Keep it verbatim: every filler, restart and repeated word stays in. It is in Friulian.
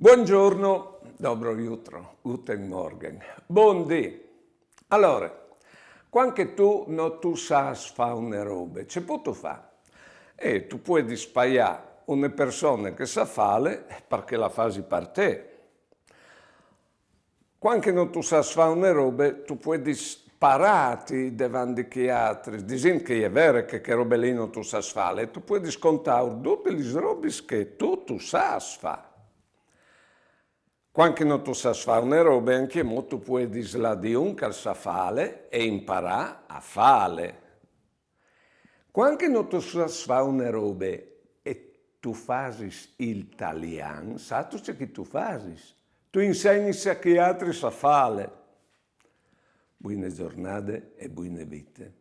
Buongiorno, dobro jutro, guten Morgen, bundì. Alore, cuant che tu no tu sâs fâ une robe, ce pûstu fâ? E tu puedis paiâ une persone che sa fâle par che la fasi par te. Cuant che no tu sâs fâ une robe, tu puedis parâti devant di chei altris, disint che e je vere che chê robe li no tu sâs fâle, e tu puedis contâur dutis lis robis che tu tu sâs fâ. Cuant che no tu sâs fâ une robe, ancjemò tu puedis lâ di un che al sa fâle e imparâ a fâle. Cuant che no tu sâs fâ une robe e tu fasis il talian, sâstu ce che tu fasis? Tu insegnis a chei altris a fâle. Buine zornade e buine vite.